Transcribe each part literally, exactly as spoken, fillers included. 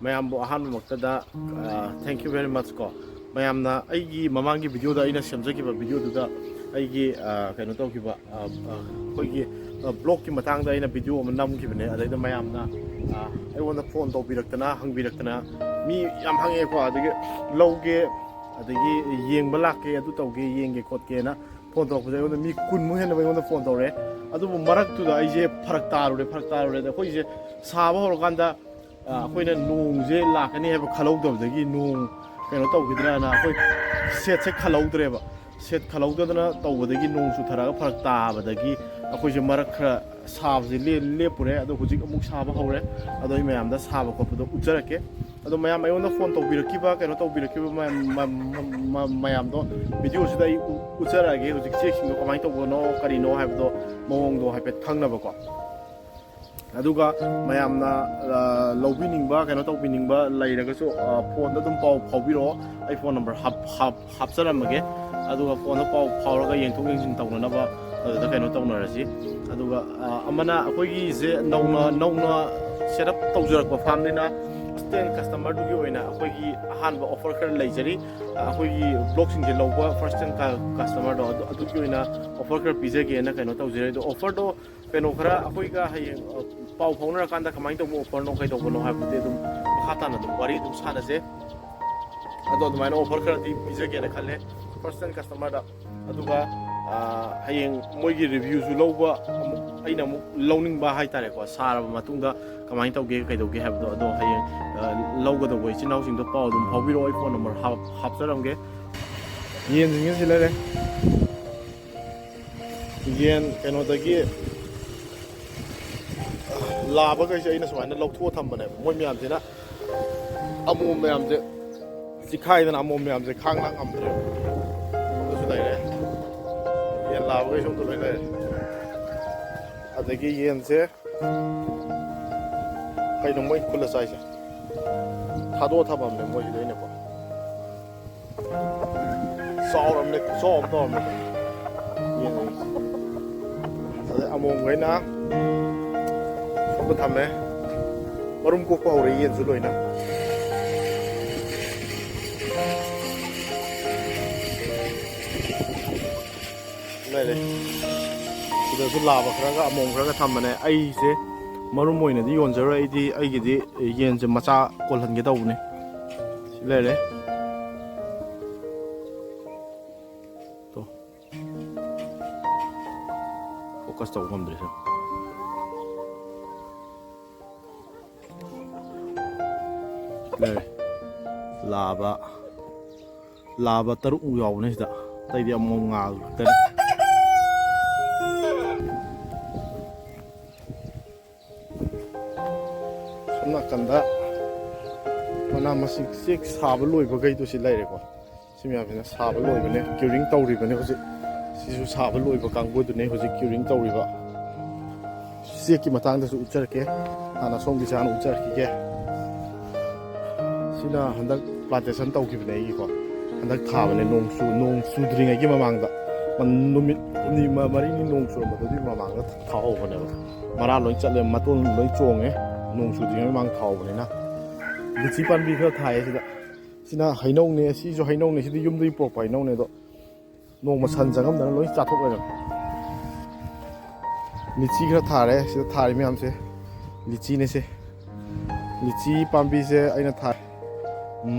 ꯃꯌꯥꯝꯕꯨ ꯑꯍꯥꯟꯕꯃꯛꯇꯗ, ꯑ, thank you very much ꯀꯣ꯫ ꯃꯌꯥꯝꯅ ꯑꯩꯒꯤ ꯃꯃꯥꯡꯒꯤ video ꯗ ꯑꯩꯅ ꯁꯦꯝꯖꯈꯤꯕ video ꯗꯨꯗ ꯑꯩꯒꯤ, ꯑ, ꯀꯩꯅꯣ ꯇꯧꯈꯤꯕ, ꯑ, ꯑ, ꯑꯩꯈꯣꯏꯒꯤ, ꯑ, vlog ꯀꯤ ꯃꯇꯥꯡꯗ ꯑꯩꯅ video ꯑꯃ ꯅꯝꯈꯤꯕꯅꯦ꯫ ꯑꯗꯩꯗ ꯃꯌꯥꯝꯅ, ꯑ, ꯑꯩꯉꯣꯟꯗ phone ꯇꯧꯕꯤꯔꯛꯇꯅ, ꯍꯪꯕꯤꯔꯛꯇꯅ, ꯃꯤ ꯌꯥꯝ ꯍꯪꯉꯛꯑꯦꯀꯣ꯫ ꯑꯗꯒꯤ ꯂꯧꯒꯦ, ꯑꯗꯒꯤ ꯌꯦꯡꯕ ꯂꯥꯛꯀꯦ, ꯑꯗꯨ ꯇꯧꯒꯦ, ꯌꯦꯡꯒꯦ ꯈꯣꯠꯀꯦꯅ phone ꯇꯧꯔꯛꯄꯁꯦ ꯑꯩꯉꯣꯟꯗ ꯃꯤ ꯀꯨꯟꯃꯨꯛ ꯍꯦꯟꯅ ꯑꯩꯉꯣꯟꯗ phone ꯇꯧꯔꯛꯑꯦ꯫ ꯑꯗꯨꯕꯨ ꯃꯔꯛꯇꯨꯗ ꯑꯩꯁꯦ ꯐꯔꯛ ꯇꯥꯔꯨꯔꯦ, ꯐꯔꯛ ꯇꯥꯔꯨꯔꯦ꯫ ꯑꯗ ꯑꯩꯈꯣꯏꯁꯦ ꯁꯥꯕ ꯍꯧꯔꯀꯥꯟꯗ, ꯑ, ꯑꯩꯈꯣꯏꯅ ꯅꯣꯡꯁꯦ ꯂꯥꯛꯀꯅꯤ ꯍꯥꯏꯕ ꯈꯜꯍꯧꯗꯕꯗꯒꯤ ꯅꯣꯡ ꯀꯩꯅꯣ ꯇꯧꯈꯤꯗ꯭ꯔꯅ ꯑꯩꯈꯣꯏ shed ꯁꯦ ꯈꯜꯍꯧꯗ꯭ꯔꯦꯕ꯫ Shed ꯈꯜꯍꯧꯗꯗꯅ ꯇꯧꯕꯗꯒꯤ ꯅꯣꯡ ꯆꯨꯊꯔꯛꯑꯒ ꯐꯔꯛ ꯇꯥꯕꯗꯒꯤ ꯑꯩꯈꯣꯏꯁꯦ ꯃꯔꯛ ꯈꯔ ꯁꯥꯕꯁꯦ ꯂꯦ-, ꯂꯦꯞꯄꯨꯔꯦ꯫ ꯑꯗꯣ ꯍꯧꯖꯤꯛ ꯑꯃꯨꯛ ꯁꯥꯕ ꯍꯧꯔꯦ꯫ ꯑꯗꯣ ꯑꯩ ꯃꯌꯥꯝꯗ ꯁꯥꯕ ꯈꯣꯠꯄꯗꯣ ꯎꯠꯆꯔꯛꯀꯦ꯫ ꯑꯗꯣ ꯃꯌꯥꯝ ꯑꯩꯉꯣꯟꯗ phone ꯇꯧꯕꯤꯔꯛꯈꯤꯕ, ꯀꯩꯅꯣ ꯇꯧꯕꯤꯔꯛꯈꯤꯕ ꯃꯌꯥꯝ, ꯃ-, ꯃ-, ꯃ-, ꯃꯌꯥꯝꯗꯣ video ꯁꯤꯗ ꯑꯩ ꯎ-, ꯎꯠꯆꯔꯛꯑꯒꯦ꯫ ꯍꯧꯖꯤꯛ ꯆꯦꯛꯁꯤꯡꯗꯣ ꯀꯃꯥꯏꯅ ꯇꯧꯕꯅꯣ, ꯀꯔꯤꯅꯣ ꯍꯥꯏꯕꯗꯣ, ꯃꯑꯣꯡꯗꯣ ꯍꯥꯏꯐꯦꯠ ꯈꯪꯅꯕꯀꯣ꯫ ꯑꯗꯨꯒ ꯃꯌꯥꯝꯅ, ꯑ, ꯂꯧꯕꯤꯅꯤꯡꯕ, ꯀꯩꯅꯣ ꯇꯧꯕꯤꯅꯤꯡꯕ ꯂꯩꯔꯒꯁꯨ, ꯑ, phone ꯗ ꯑꯗꯨꯝ ꯄꯥꯎ ꯐꯥꯎꯕꯤꯔꯛꯑꯣ꯫ ꯑꯩ phone number ꯍꯥꯞ-, ꯍꯥꯞ-, ꯍꯥꯞꯆꯔꯝꯃꯒꯦ꯫ ꯑꯗꯨꯒ phone ꯗ ꯄꯥꯎ ꯐꯥꯎꯔꯒ ꯌꯦꯡꯊꯣꯛ ꯌꯦꯡꯁꯤꯟ ꯇꯧꯅꯅꯕ ꯑꯗꯨꯗ ꯀꯩꯅꯣ ꯇꯧꯅꯔꯁꯤ꯫ ꯑꯗꯨꯒ, ꯑ, ꯑꯃꯅ ꯑꯩꯈꯣꯏꯒꯤꯁꯦ ꯅꯧꯅ, ꯅꯧꯅ set up ꯇꯧꯖꯔꯛꯄ farm ꯅꯤꯅ first time customer ꯗꯨꯒꯤ ꯑꯣꯏꯅ ꯑꯩꯈꯣꯏꯒꯤ ꯑꯍꯥꯟꯕ offer ꯈꯔ ꯂꯩꯖꯔꯤ꯫ ꯑ, ꯑꯩꯈꯣꯏꯒꯤ vlog ꯁꯤꯡꯁꯦ ꯂꯧꯕ first time ꯀ-, customer ꯗꯣ ꯑꯗꯨ, ꯑꯗꯨꯒꯤ ꯑꯣꯏꯅ offer ꯈꯔ ꯄꯤꯖꯒꯦꯅ ꯀꯩꯅꯣ ꯇꯧꯖꯔꯦ꯫ ꯑꯗꯣ offer ꯗꯣ ꯀꯩꯅꯣ ꯈꯔ ꯑꯩꯈꯣꯏꯒ ꯍꯌꯦꯡ, ꯑ, ꯄꯥꯎ ꯐꯥꯎꯅꯔꯀꯥꯟꯗ ꯀꯃꯥꯏꯅ ꯇꯧꯕ offer ꯅꯣ, ꯀꯩꯗꯧꯕꯅꯣ ꯍꯥꯏꯕꯗꯨꯗꯤ ꯑꯗꯨꯝ ꯃꯈꯥ ꯇꯥꯅ ꯑꯗꯨꯝ ꯋꯥꯔꯤ ꯑꯗꯨꯝ ꯁꯥꯟꯅꯁꯦ꯫ ꯑꯗꯣ ꯑꯗꯨꯃꯥꯏꯅ offer ꯈꯔꯗꯤ ꯄꯤꯖꯒꯦꯅ ꯈꯜꯂꯦ first time customer ꯗ꯫ ꯑꯗꯨꯒ, ꯑ, ꯍꯌꯦꯡ ꯃꯣꯏꯒꯤ review ꯁꯨ ꯂꯧꯕ ꯑꯃꯨꯛ, ꯑꯩꯅ ꯑꯃꯨꯛ ꯂꯧꯅꯤꯡꯕ ꯍꯥꯏꯇꯥꯔꯦꯀꯣ, ꯁꯥꯔꯕ ꯃꯇꯨꯡꯗ ꯀꯃꯥꯏꯅ ꯇꯧꯒꯦ, ꯀꯩꯗꯧꯒꯦ ꯍꯥꯏꯕꯗꯣ꯫ ꯑꯗꯣ ꯍꯌꯦꯡ, ꯑ, ꯂꯧꯒꯗꯧꯕ ꯏꯆꯤꯟ ꯏꯅꯥꯎꯁꯤꯡꯗꯣ ꯄꯥꯎ ꯑꯗꯨꯝ ꯐꯥꯎꯕꯤꯔꯛꯑꯣ, ꯑꯩ phone number ꯍꯥꯞ-, ꯍꯥꯞꯆꯔꯝꯒꯦ꯫ ꯌꯦꯟꯁꯤꯡꯁꯦ ꯁꯤ ꯂꯩꯔꯦ꯫ ꯌꯦꯟ ꯀꯩꯅꯣꯗꯒꯤ ꯂꯥꯕꯈꯩꯁꯦ ꯑꯩꯅ ꯁꯨꯃꯥꯏꯅ ꯂꯧꯊꯣꯛꯑ ꯊꯝꯕꯅꯦꯕ꯫ ꯃꯣꯏ ꯃꯌꯥꯝꯁꯤꯅ ꯑꯃꯣꯝ ꯃꯌꯥꯝꯁꯦ ꯆꯤꯈꯥꯏꯗꯅ ꯑꯃꯣꯝ ꯃꯌꯥꯝꯁꯦ ꯈꯥꯡ ꯂꯥꯡ ꯉꯝꯗ꯭ꯔꯦꯕ꯫ ꯑꯗꯨꯁꯨ ꯂꯩꯔꯦ꯫ ꯌꯦꯟ ꯂꯥꯕꯈꯩꯁꯨ ꯑꯝꯇ ꯂꯣꯏ ꯂꯩꯔꯦ꯫ ꯑꯗꯒꯤ ꯌꯦꯟꯁꯦ ꯀꯩꯅꯣ ꯃꯣꯏ ꯈꯨꯜꯂ ꯆꯥꯏꯁꯦ? ꯊꯥꯗꯣꯛꯑ ꯊꯝꯃꯝꯅꯦ ꯃꯣꯏꯁꯤꯗ ꯑꯩꯅꯀꯣ꯫ ꯆꯥꯎꯔꯝꯅꯦ, ꯈꯨꯆꯥꯎ ꯑꯃ ꯇꯧꯔꯝꯅꯦ꯫ ꯌꯦꯡꯉꯣ꯫ ꯑꯗꯩ ꯑꯃꯣꯝꯈꯩꯅ ꯁꯣꯝꯗ ꯊꯝꯃꯦ꯫ ꯃꯔꯨꯝ ꯀꯣꯛꯄ ꯍꯧꯔꯦ ꯌꯦꯟꯁꯨ ꯂꯣꯏꯅ꯫ ꯂꯩꯔꯦ꯫ ꯁꯤꯗꯁꯨ ꯂꯥꯕ ꯈꯔꯒ ꯑꯃꯣꯝ ꯈꯔꯒ ꯊꯝꯕꯅꯦ꯫ ꯑꯩꯁꯦ ꯃꯔꯨꯝ ꯑꯣꯏꯅꯗꯤ ꯌꯣꯟꯖꯔꯣꯏ꯫ ꯑꯩꯗꯤ ꯑꯩꯒꯤꯗꯤ ꯌꯦꯟꯁꯦ ꯃꯆꯥ ꯀꯣꯜꯍꯟꯒꯦ ꯇꯧꯕꯅꯦ꯫ ꯁꯤ ꯂꯩꯔꯦ꯫ ꯇꯣ꯫ ꯐꯣꯀꯁ ꯇꯧꯕ ꯉꯝꯗ꯭ꯔꯦ ꯁꯦ꯫ ꯂꯩꯔꯦ꯫ ꯂꯥꯕ, ꯂꯥꯕ ꯇꯔꯨꯛꯃꯨꯛ ꯌꯥꯎꯕꯅꯦ ꯁꯤꯗ꯫ ꯑꯇꯩꯗꯤ ꯑꯃꯣꯝ ꯉꯥꯛꯇꯅꯤ꯫ ꯁꯣꯝ ꯅꯥꯀꯟꯗ ꯃꯅꯥ ꯃꯁꯤꯡ ꯆꯦꯛ ꯁꯥꯕ ꯂꯣꯏꯕꯈꯩꯗꯣ ꯁꯤ ꯂꯩꯔꯦꯀꯣ꯫ ꯁꯤ ꯃꯌꯥꯝꯁꯤꯅ ꯁꯥꯕ ꯂꯣꯏꯕꯅꯦ, ꯀ꯭ꯌꯨꯔꯤꯡ ꯇꯧꯔꯤꯕꯅꯦ ꯍꯧꯖꯤꯛ꯫ ꯁꯤꯁꯨ ꯁꯥꯕ ꯂꯣꯏꯕ ꯀꯥꯡꯕꯨꯗꯨꯅꯦ ꯍꯧꯖꯤꯛ ꯀ꯭ꯌꯨꯔꯤꯡ ꯇꯧꯔꯤꯕ꯫ ꯆꯦꯛꯀꯤ ꯃꯇꯥꯡꯗꯁꯨ ꯎꯠꯆꯔꯛꯀꯦ꯫ ꯍꯥꯟꯅ ꯁꯣꯝꯒꯤ ꯆꯥꯅ ꯎꯠꯆꯔꯛꯈꯤꯒꯦ꯫ ꯁꯤꯅ ꯍꯟꯗꯛ ꯄ꯭ꯂꯥꯟꯇꯦꯁꯟ ꯇꯧꯈꯤꯕꯅꯦ ꯑꯩꯒꯤꯀꯣ꯫ ꯍꯟꯗꯛ ꯊꯥꯕꯅꯦ, ꯅꯣꯡ ꯆꯨ-, ꯅꯣꯡ ꯆꯨꯗ꯭ꯔꯤꯉꯩꯒꯤ ꯃꯃꯥꯡꯗ꯫ ꯃꯟ-, ꯅꯨꯃꯤꯠ ꯍꯨꯝꯅꯤ ꯃ-, ꯃꯔꯤꯅꯤ ꯅꯣꯡ ꯆꯨꯔꯝꯕꯗꯨꯒꯤ ꯃꯃꯥꯡꯗ ꯊꯥꯍꯧꯕꯅꯦꯕ꯫ ꯃꯔꯥ ꯂꯣꯏ ꯆꯠꯂꯦ, ꯃꯇꯣꯟ ꯂꯣꯏ ꯆꯣꯡꯉꯦ, ꯅꯣꯡ ꯆꯨꯗ꯭ꯔꯤꯉꯩ ꯃꯃꯥꯡ ꯊꯥꯍꯧꯕꯅꯤꯅ꯫ ꯂꯤꯆꯤ ꯄꯥꯝꯕꯤ ꯈꯔ ꯊꯥꯏꯌꯦ ꯁꯤꯗ꯫ ꯁꯤꯅ ꯍꯩꯅꯧꯅꯦ, ꯁꯤꯁꯨ ꯍꯩꯅꯧꯅꯦ, ꯁꯤꯗꯤ ꯌꯨꯝꯗꯒꯤ ꯄꯨꯔꯛꯄ ꯍꯩꯅꯧꯅꯦ, ꯑꯗꯣ ꯅꯣꯡꯃ ꯁꯟ ꯆꯪꯉꯝꯗꯅ ꯂꯣꯏ ꯆꯥꯊꯣꯛ ꯂꯩꯔꯝꯃꯦ꯫ ꯂꯤꯆꯤ ꯈꯔ ꯊꯥꯔꯦ, ꯁꯤꯗ ꯊꯥꯔꯤ ꯃꯌꯥꯝꯁꯦ ꯂꯤꯆꯤꯅꯦ꯫ ꯁꯦ ꯂꯤꯆꯤ ꯄꯥꯝꯕꯤꯁꯦ ꯑꯩꯅ ꯊꯥ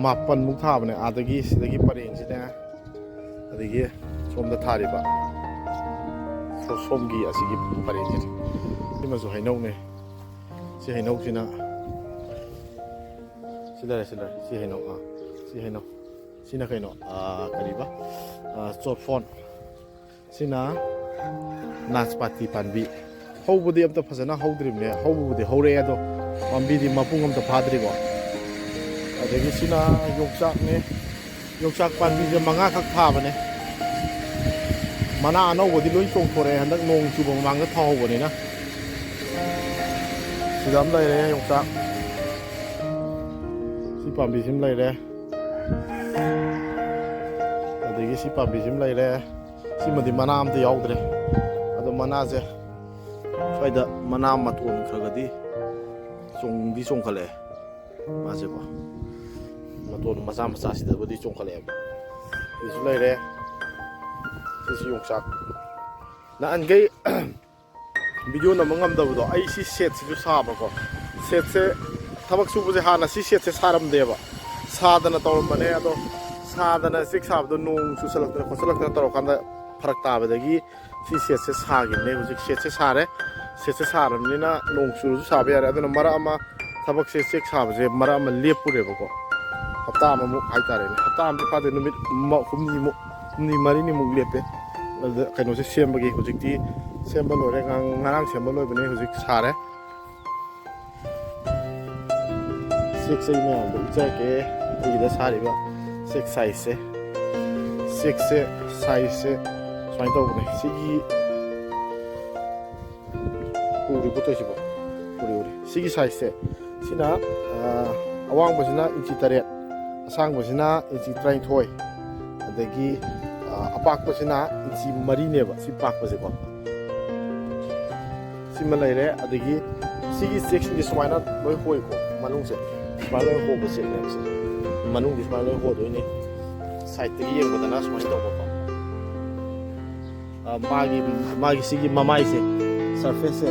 ꯃꯥꯄꯟꯃꯨꯛ ꯊꯥꯕꯅꯦ꯫ ꯑꯥꯗꯒꯤ ꯁꯤꯗꯒꯤ ꯄꯔꯦꯡꯁꯤꯅꯦ, ꯑꯗꯒꯤ ꯁꯣꯝꯗ ꯊꯥꯔꯤꯕ ꯁꯣ-, ꯁꯣꯝꯒꯤ ꯑꯁꯤꯒꯤ ꯄꯔꯦꯡꯁꯤꯅꯦ꯫ ꯁꯤꯃꯁꯨ ꯍꯩꯅꯧꯅꯦ꯫ ꯁꯤ ꯍꯩꯅꯧꯁꯤꯅ ꯁꯤ ꯂꯩꯔꯦ, ꯁꯤ ꯂꯩꯔꯦ꯫ ꯁꯤ ꯍꯩꯅꯧ, ꯑꯥ, ꯁꯤ ꯍꯩꯅꯧ꯫ ꯁꯤꯅ ꯀꯩꯅꯣ? ꯑꯥ, ꯀꯔꯤꯕ? ꯑꯥ, ꯆꯣꯔꯐꯣꯟ꯫ ꯁꯤꯅ ꯅꯥꯁꯄꯥꯇꯤ ꯄꯥꯝꯕꯤ꯫ ꯍꯧꯕꯗꯤ ꯑꯝꯇ ꯐꯖꯅ ꯍꯧꯗ꯭ꯔꯤꯕꯅꯦ꯫ ꯍꯧꯕꯕꯨꯗꯤ ꯍꯧꯔꯛꯑꯦ, ꯑꯗꯣ ꯄꯥꯝꯕꯤꯗꯤ ꯃꯄꯨꯡ ꯑꯝꯇ ꯐꯥꯗ꯭ꯔꯤꯀꯣ꯫ ꯑꯗꯒꯤ ꯁꯤꯅ ꯌꯣꯡꯆꯥꯛꯅꯦ꯫ ꯌꯣꯡꯆꯥꯛ ꯄꯥꯝꯕꯤꯁꯦ ꯃꯉꯥꯈꯛ ꯊꯥꯕꯅꯦ꯫ ꯃꯅꯥ ꯑꯅꯧꯕꯗꯤ ꯂꯣꯏ ꯆꯣꯡꯊꯣꯔꯛꯑꯦ, ꯍꯟꯗꯛ ꯅꯣꯡ ꯆꯨꯕ ꯃꯃꯥꯡꯗ ꯊꯥꯍꯧꯕꯅꯤꯅ꯫ ꯁꯤꯗ ꯑꯃ ꯂꯩꯔꯦ ꯌꯣꯡꯆꯥꯛ꯫ ꯁꯤ ꯄꯥꯝꯕꯤꯁꯤꯃ ꯂꯩꯔꯦ꯫ ꯑꯗꯒꯤ ꯁꯤ ꯄꯥꯝꯕꯤꯁꯤꯃ ꯂꯩꯔꯦ꯫ ꯁꯤꯃꯗꯤ ꯃꯅꯥ ꯑꯝꯇ ꯌꯥꯎꯗ꯭ꯔꯦ꯫ ꯑꯗꯣ ꯃꯅꯥꯁꯦ ꯁ꯭ꯋꯥꯏꯗ ꯃꯅꯥ ꯃꯇꯣꯟ ꯈꯔꯒꯗꯤ ꯆꯣꯡꯗꯤ ꯆꯣꯡꯈꯠꯂꯛꯑꯦ ꯃꯥꯁꯦꯀꯣ꯫ ꯃꯇꯣꯟ ꯃꯆꯥ ꯃꯆꯥꯁꯤꯗꯕꯨꯗꯤ ꯆꯣꯡꯈꯠꯂꯛꯑꯦꯕ꯫ ꯁꯤꯁꯨ ꯂꯩꯔꯦ꯫ ꯁꯤꯁꯨ ꯌꯣꯡꯆꯥꯛ꯫ ꯅꯍꯥꯟꯈꯩ video ꯅꯝꯕ ꯉꯝꯗꯕꯗꯣ, ꯑꯩ ꯁꯤ ꯁꯦꯠꯁꯤꯁꯨ ꯁꯥꯕꯀꯣ꯫ ꯁꯦꯠꯁꯦ, ꯊꯕꯛ ꯁꯨꯕꯁꯦ ꯍꯥꯟꯅ ꯁꯤ ꯁꯦꯠꯁꯦ ꯁꯥꯔꯝꯗꯦꯕ, ꯁꯥꯗꯅ ꯇꯧꯔꯝꯕꯅꯦ꯫ ꯑꯗꯣ ꯁꯥꯗꯅ ꯆꯦꯛ ꯁꯥꯕꯗꯣ ꯅꯣꯡ ꯆꯨꯁꯜꯂꯛꯇꯅ ꯈꯣꯠꯆꯜꯂꯛꯇꯅ ꯇꯧꯔꯀꯥꯟꯗ ꯐꯔꯛ ꯇꯥꯕꯗꯒꯤ ꯁꯤ ꯁꯦꯠꯁꯦ ꯁꯥꯈꯤꯕꯅꯦ꯫ ꯍꯧꯖꯤꯛ ꯁꯦꯠꯁꯦ ꯁꯥꯔꯦ꯫ ꯁꯦꯠꯁꯦ ꯁꯥꯔꯕꯅꯤꯅ ꯅꯣꯡ ꯆꯨꯔꯁꯨ ꯁꯥꯕ ꯌꯥꯔꯦ꯫ ꯑꯗꯨꯅ ꯃꯔꯛ ꯑꯃ ꯊꯕꯛꯁꯦ, ꯆꯦꯛ ꯁꯥꯕꯁꯦ ꯃꯔꯛ ꯑꯃ ꯂꯦꯞꯄꯨꯔꯦꯕꯀꯣ, ꯍꯞꯇꯥ ꯑꯃꯃꯨꯛ ꯍꯥꯏꯇꯥꯔꯦꯅꯦ꯫ ꯍꯞꯇꯥ ꯑꯃꯗꯤ ꯐꯥꯗꯦ, ꯅꯨꯃꯤꯠ ꯃ-, ꯍꯨꯝꯅꯤꯃꯨꯛ, ꯍꯨꯝꯅꯤ ꯃꯔꯤꯅꯤꯃꯨꯛ ꯂꯦꯞꯄꯦ꯫ ꯑꯗꯨꯗ ꯀꯩꯅꯣꯁꯦ ꯁꯦꯝꯕꯒꯤ ꯍꯧꯖꯤꯛꯇꯤ ꯁꯦꯝꯕ ꯂꯣꯏꯔꯦ꯫ ꯉꯔꯥꯡ, ꯉꯔꯥꯡ ꯁꯦꯝꯕ ꯂꯣꯏꯕꯅꯦ, ꯍꯧꯖꯤꯛ ꯁꯥꯔꯦ꯫ ꯆꯦꯛꯁꯦ ꯑꯩ ꯃꯌꯥꯝꯗ ꯎꯠꯆꯔꯛꯀꯦ꯫ ꯑꯩꯒꯤꯗ ꯁꯥꯔꯤꯕ ꯆꯦꯛ sizeꯁꯦ, ꯆꯦꯛꯁꯦ, sizeꯁꯦ ꯁꯨꯃꯥꯏꯅ ꯇꯧꯕꯅꯦ꯫ ꯁꯤꯒꯤ ꯎꯔꯤꯕꯣ ꯇꯧꯔꯤꯁꯤꯕꯣ? ꯎꯔꯤ, ꯎꯔꯤ꯫ ꯁꯤꯒꯤ sizeꯁꯦ, ꯁꯤꯅ, ꯑ, ꯑꯋꯥꯡꯕꯁꯤꯅ ꯏꯟꯆꯤ ꯇꯔꯦꯠ, ꯑꯁꯥꯡꯕꯁꯤꯅ ꯏꯟꯆꯤ ꯇꯔꯥꯅꯤꯊꯣꯏ, ꯑꯗꯒꯤ, ꯑ, ꯑꯄꯥꯛꯄꯁꯤꯅ ꯏꯟꯆꯤ ꯃꯔꯤꯅꯦꯕ, ꯁꯤ ꯄꯥꯛꯄꯁꯦꯀꯣ꯫ ꯁꯤꯃ ꯂꯩꯔꯦ꯫ ꯑꯗꯒꯤ ꯁꯤꯒꯤ ꯆꯦꯛꯁꯤꯡꯁꯦ ꯁꯨꯃꯥꯏꯅ ꯂꯣꯏ ꯍꯣꯏꯀꯣ, ꯃꯅꯨꯡꯁꯦ ꯁꯨꯃꯥꯏꯅ ꯂꯣꯏ ꯍꯣꯕ ꯆꯦꯛꯅꯦꯕ ꯁꯦ꯫ ꯃꯅꯨꯡꯗꯤ ꯁꯨꯃꯥꯏꯅ ꯂꯣꯏ ꯍꯣꯗꯣꯏꯅꯦ꯫ Sideꯇꯒꯤ ꯌꯦꯡꯕꯗꯅ ꯁꯨꯃꯥꯏꯅ ꯇꯧꯕꯀꯣ꯫ ꯑ, ꯃꯥꯒꯤ, ꯃꯥꯒꯤ ꯁꯤꯒꯤ ꯃꯃꯥꯏꯁꯦ, surfaceꯁꯦ,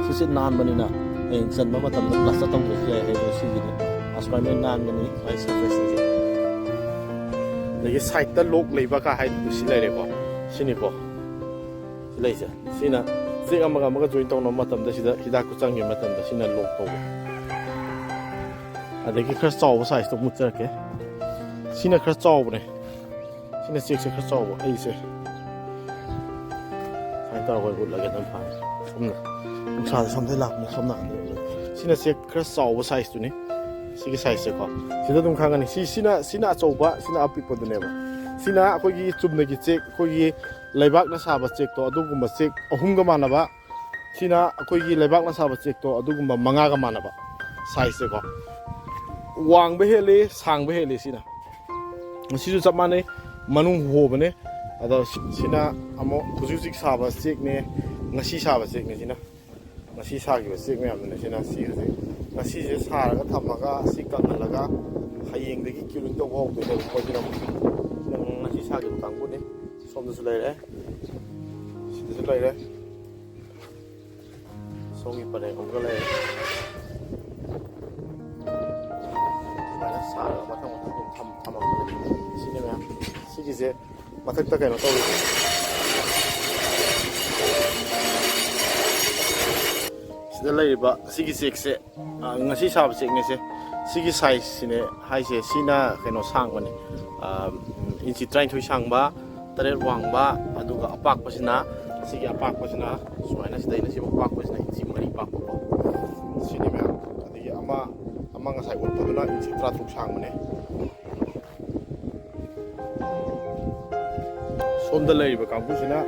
ꯁꯤꯁꯦ ꯅꯥꯟꯕꯅꯤꯅ ꯍꯌꯦꯡ ꯆꯟꯕ ꯃꯇꯝꯗ plaster ꯇꯧꯗ꯭ꯔꯁꯨ ꯌꯥꯏ ꯍꯥꯏꯕ ꯁꯤꯒꯤꯗꯤ꯫ ꯑꯁꯨꯃꯥꯏꯅ ꯅꯥꯟꯕꯅꯤ ꯃꯥꯒꯤ surfaceꯁꯤꯡꯁꯦ꯫ ꯑꯗꯒꯤ sideꯇ lock ꯂꯩꯕ ꯀꯥ ꯍꯥꯏꯗꯨ ꯁꯤ ꯂꯩꯔꯦꯀꯣ꯫ ꯁꯤꯅꯤꯀꯣ꯫ ꯁꯤ ꯂꯩꯁꯦ꯫ ꯁꯤꯅ ꯆꯦꯛ ꯑꯃꯒ ꯑꯃꯒ join ꯇꯧꯅꯕ ꯃꯇꯝꯗ, ꯁꯤꯗ ꯍꯤꯗꯥꯛꯇꯨ ꯆꯪꯈꯤꯕ ꯃꯇꯝꯗ ꯁꯤꯅ lock ꯇꯧꯕ꯫ ꯑꯗꯒꯤ ꯈꯔ ꯆꯥꯎꯕ sizeꯇꯣ ꯃꯨꯠꯆꯔꯛꯀꯦ꯫ ꯁꯤꯅ ꯈꯔ ꯆꯥꯎꯕꯅꯦ꯫ ꯁꯤꯅ ꯆꯦꯛꯁꯦ ꯈꯔ ꯆꯥꯎꯕ꯫ ꯑꯩꯁꯦ ꯁꯨꯃꯥꯏꯅ ꯇꯧꯔꯒ ꯎꯠꯂꯒꯦ ꯑꯗꯨꯝ ꯐꯔꯦ꯫ ꯁꯣꯝꯅ ꯅꯨꯡꯁꯥꯁꯦ ꯁꯣꯝꯗꯩ ꯂꯥꯛꯄꯅꯦ, ꯁꯣꯝ ꯅꯥꯀꯟꯗ ꯎꯠꯂꯒꯦ꯫ ꯁꯤꯅ ꯆꯦꯛ ꯈꯔ ꯆꯥꯎꯕ sizeꯇꯨꯅꯤ꯫ ꯁꯤꯒꯤ sizeꯁꯦꯀꯣ꯫ ꯁꯤꯗ ꯑꯗꯨꯝ ꯈꯪꯒꯅꯤ꯫ ꯁꯤ, ꯁꯤꯅ, ꯁꯤꯅ ꯑꯆꯧꯕ, ꯁꯤꯅ ꯑꯄꯤꯛꯄꯗꯨꯅꯦꯕ꯫ ꯁꯤꯅ ꯑꯩꯈꯣꯏꯒꯤ ꯆꯨꯝꯅꯒꯤ ꯆꯦꯛ, ꯑꯩꯈꯣꯏꯒꯤ ꯂꯩꯕꯥꯛꯅ ꯁꯥꯕ ꯆꯦꯛꯇꯣ, ꯑꯗꯨꯒꯨꯝꯕ ꯆꯦꯛ ꯑꯍꯨꯝꯒ ꯃꯥꯟꯅꯕ꯫ ꯁꯤꯅ ꯑꯩꯈꯣꯏꯒꯤ ꯂꯩꯕꯥꯛꯅ ꯁꯥꯕ ꯆꯦꯛꯇꯣ, ꯑꯗꯨꯒꯨꯝꯕ ꯃꯉꯥꯒ ꯃꯥꯟꯅꯕ sizeꯁꯦꯀꯣ꯫ ꯋꯥꯡꯕ ꯍꯦꯜꯂꯤ, ꯁꯥꯡꯕ ꯍꯦꯜꯂꯤ ꯁꯤꯅ꯫ ꯁꯤꯁꯨ ꯆꯞ ꯃꯥꯟꯅꯩ, ꯃꯅꯨꯡ ꯍꯣꯕꯅꯦ꯫ ꯑꯗꯣ ꯁꯤ-, ꯁꯤꯅ ꯑꯃꯨꯛ ꯍꯧꯖꯤꯛ ꯍꯧꯖꯤꯛ ꯁꯥꯕ ꯆꯦꯛꯅꯦ, ꯉꯁꯤ ꯁꯥꯕ ꯆꯦꯛꯅꯦ ꯁꯤꯅ꯫ ꯉꯁꯤ ꯁꯥꯈꯤꯕ ꯆꯦꯛ ꯃꯌꯥꯝꯗꯨꯅꯦ ꯁꯤꯅ ꯁꯤ ꯍꯧꯖꯤꯛ꯫ ꯉꯁꯤꯁꯦ ꯁꯥꯔꯒ ꯊꯝꯃꯒ ꯁꯤ ꯀꯪꯍꯜꯂꯒ ꯍꯌꯦꯡꯗꯒꯤ curing ꯇꯧꯕ ꯍꯧꯗꯣꯏꯅꯦꯕ ꯃꯣꯏꯁꯤꯅ ꯑꯃꯨꯛ꯫ ꯁꯤꯅ ꯉꯁꯤ ꯁꯥꯈꯤꯕ ꯀꯥꯡꯕꯨꯅꯦ꯫ ꯁꯣꯝꯗꯁꯨ ꯂꯩꯔꯦ, ꯁꯤꯗꯁꯨ ꯂꯩꯔꯦ, ꯁꯣꯝꯒꯤ ꯄꯔꯦꯡ ꯑꯃꯒ ꯂꯩꯔꯦ꯫ ꯁꯨꯃꯥꯏꯅ ꯁꯥꯔꯒ ꯃꯊꯪ ꯃꯊꯪ ꯑꯗꯨꯝ ꯊꯝ-, ꯊꯝꯃꯛꯄꯅꯦ꯫ ꯁꯤꯅꯦ ꯃꯌꯥꯝ꯫ ꯁꯤꯒꯤꯁꯦ ꯃꯊꯛꯇ ꯀꯩꯅꯣ ꯇꯧꯔꯤ꯫ ꯁꯤꯗ ꯂꯩꯔꯤꯕ ꯁꯤꯒꯤ ꯆꯦꯛꯁꯦ, ꯑ, ꯉꯁꯤ ꯁꯥꯕ ꯆꯦꯛꯅꯦ ꯁꯦ꯫ ꯁꯤꯒꯤ size ꯁꯤꯅꯦ ꯍꯥꯏꯁꯦ, ꯁꯤꯅ ꯀꯩꯅꯣ ꯁꯥꯡꯕꯅꯦ, ꯑ, ꯏꯟꯆꯤ ꯇꯔꯥꯅꯤꯊꯣꯏ ꯁꯥꯡꯕ, ꯇꯔꯦꯠ ꯋꯥꯡꯕ, ꯑꯗꯨꯒ ꯑꯄꯥꯛꯄꯁꯤꯅ, ꯁꯤꯒꯤ ꯑꯄꯥꯛꯄꯁꯤꯅ ꯁꯨꯃꯥꯏꯅ ꯁꯤꯗꯩꯅ ꯁꯤꯐꯥꯎ ꯄꯥꯛꯄꯁꯤꯅ ꯏꯟꯆꯤ ꯃꯔꯤ ꯄꯥꯛꯄꯀꯣ꯫ ꯁꯤꯅꯤ ꯃꯌꯥꯝ꯫ ꯑꯗꯒꯤ ꯑꯃ, ꯑꯃ ꯉꯁꯥꯏ ꯎꯠꯄꯗꯨꯅ ꯏꯟꯆꯤ ꯇꯔꯥꯇꯔꯨꯛ ꯁꯥꯡꯕꯅꯦ꯫ ꯁꯣꯝꯗ ꯂꯩꯔꯤꯕ ꯀꯥꯡꯕꯨꯁꯤꯅ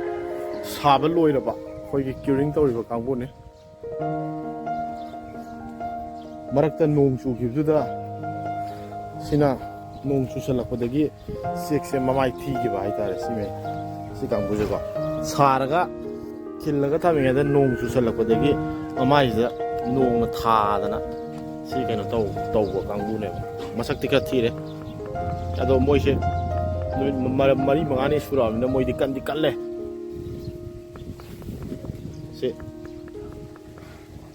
ꯁꯥꯕ ꯂꯣꯏꯔꯕ ꯑꯩꯈꯣꯏꯒꯤ curing ꯇꯧꯔꯤꯕ ꯀꯥꯡꯕꯨꯅꯦ꯫ ꯃꯔꯛꯇ ꯅꯣꯡ ꯆꯨꯈꯤꯕꯗꯨꯗ ꯁꯤꯅ ꯅꯣꯡ ꯆꯨꯁꯜꯂꯛꯄꯗꯒꯤ ꯆꯦꯛꯁꯦ ꯃꯃꯥꯏ ꯊꯤꯈꯤꯕ ꯍꯥꯏꯇꯥꯔꯦ꯫ ꯁꯤ ꯃꯌꯥꯝ, ꯁꯤ ꯀꯥꯡꯕꯨꯁꯦꯀꯣ, ꯁꯥꯔꯒ ꯈꯤꯜꯂꯒ ꯊꯝꯃꯤꯉꯩꯗ ꯅꯣꯡ ꯆꯨꯁꯜꯂꯛꯄꯗꯒꯤ ꯃꯃꯥꯏꯁꯤꯗ ꯅꯣꯡꯅ ꯊꯥꯗꯅ ꯁꯤ ꯀꯩꯅꯣ ꯇꯧ-, ꯇꯧꯕ ꯀꯥꯡꯕꯨꯅꯦꯕ꯫ ꯃꯁꯛꯇꯤ ꯈꯔ ꯊꯤꯔꯦ, ꯑꯗꯣ ꯃꯣꯏꯁꯦ ꯅꯨꯃꯤꯠ ꯃ-, ꯃꯔꯤ ꯃꯉꯥꯅꯤ ꯁꯨꯔꯛꯑꯕꯅꯤꯅ ꯃꯣꯏꯗꯤ ꯀꯟꯗꯤ ꯀꯜꯂꯦ꯫ ꯁꯤ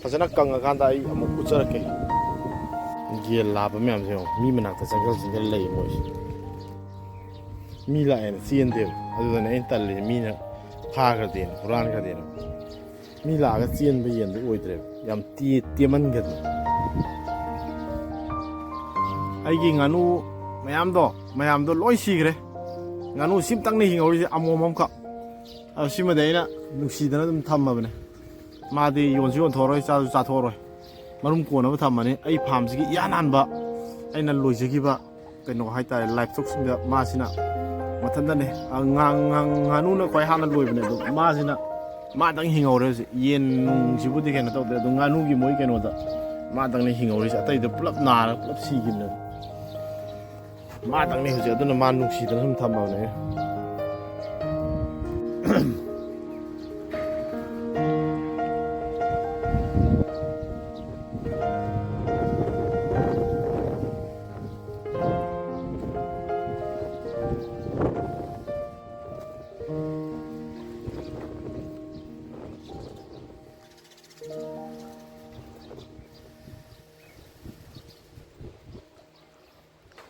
ꯐꯖꯅ ꯀꯪꯉꯀꯥꯟꯗ ꯑꯩ ꯑꯃꯨꯛ ꯎꯠꯆꯔꯛꯀꯦ꯫ ꯌꯦꯟ ꯂꯥꯕ ꯃꯌꯥꯝꯁꯦ ꯌꯦꯡꯉꯣ, ꯃꯤ ꯃꯅꯥꯛꯇ ꯆꯪꯁꯤꯜ ꯆꯪꯁꯤꯜ ꯂꯩ ꯃꯣꯏꯁꯦ꯫ ꯃꯤ ꯂꯥꯛꯑꯦꯅ ꯆꯦꯟꯗꯦꯕ, ꯑꯗꯨꯗꯅꯦ ꯑꯩꯅ ꯇꯜꯂꯤꯁꯦ, ꯃꯤꯅ ꯐꯥꯈ꯭ꯔꯗꯦꯅ, ꯍꯨꯔꯥꯟꯈ꯭ꯔꯗꯦꯅ꯫ ꯃꯤ ꯂꯥꯛꯑꯒ ꯆꯦꯟꯕ ꯌꯦꯟꯗꯣ ꯑꯣꯏꯗ꯭ꯔꯦꯕ, ꯌꯥꯝ ꯇꯦ-, ꯇꯦꯃꯟꯈ꯭ꯔꯦꯗꯅ꯫ ꯑꯩꯒꯤ ꯉꯥꯅꯨ ꯃꯌꯥꯝꯗꯣ, ꯃꯌꯥꯝꯗꯣ ꯂꯣꯏ ꯁꯤꯈ꯭ꯔꯦ꯫ ꯉꯥꯅꯨ ꯁꯤꯝꯇꯪꯅ ꯍꯤꯡꯍꯧꯔꯤꯁꯦ, ꯑꯃꯣꯝ ꯑꯃꯈꯛ꯫ ꯑꯗꯣ ꯁꯤꯃꯗꯤ ꯑꯩꯅ ꯅꯨꯡꯁꯤꯗꯅ ꯑꯗꯨꯝ ꯊꯝꯃꯕꯅꯦ꯫ ꯃꯥꯗꯤ ꯌꯣꯟꯁꯨ ꯌꯣꯟꯊꯣꯛꯑꯔꯣꯏ, ꯆꯥꯁꯨ ꯆꯥꯊꯣꯛꯑꯔꯣꯏ꯫ ꯃꯔꯨꯝ ꯀꯣꯟꯅꯕ ꯊꯝꯃꯅꯤ꯫ ꯑꯩ farmꯁꯤꯒꯤ ꯏꯍꯥꯟ ꯍꯥꯟꯕ ꯑꯩꯅ ꯂꯣꯏꯖꯈꯤꯕ ꯀꯩꯅꯣ ꯍꯥꯏꯇꯥꯔꯦ, livestockꯁꯤꯡꯗ ꯃꯥꯁꯤꯅ ꯃꯊꯟꯇꯅꯦ꯫ ꯑ, ꯉꯥ-, ꯉꯥ-, ꯉꯥꯅꯨꯅ ꯈ꯭ꯋꯥꯏ ꯍꯥꯟꯅ ꯂꯣꯏꯕꯅꯦ, ꯑꯗꯣ ꯃꯥꯁꯤꯅ, ꯃꯥꯗꯪ ꯍꯤꯡꯍꯧꯔꯦ ꯍꯧꯖꯤꯛ꯫ ꯌꯦꯟ ꯅꯨꯡꯁꯤꯕꯨꯗꯤ ꯀꯩꯅꯣ ꯇꯧꯗꯦ, ꯑꯗꯣ ꯉꯥꯅꯨꯒꯤ ꯃꯣꯏ ꯀꯩꯅꯣꯗ ꯃꯥꯗꯪꯅꯦ ꯍꯤꯡꯍꯧꯔꯤꯁꯦ, ꯑꯇꯩꯗꯣ ꯄꯨꯂꯞ ꯅꯥꯔꯒ ꯄꯨꯂꯞ ꯁꯤꯈꯤꯕꯅꯦ꯫ ꯃꯥꯗꯪꯅꯦ ꯍꯧꯖꯤꯛ, ꯑꯗꯨꯅ ꯃꯥ ꯅꯨꯡꯁꯤꯗꯅ ꯁꯨꯝ ꯊꯝꯃꯕꯅꯦ꯫